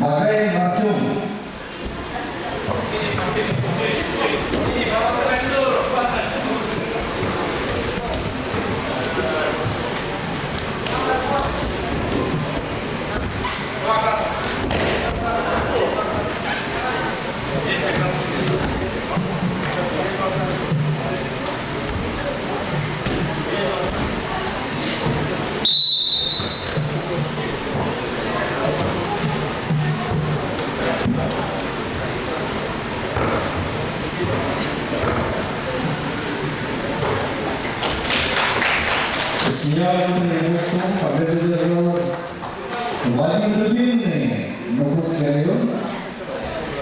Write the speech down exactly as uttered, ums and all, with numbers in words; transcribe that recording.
Агаев Артём. С неравным преимуществом победу одержал Вадим Дубинный, Нукотский район.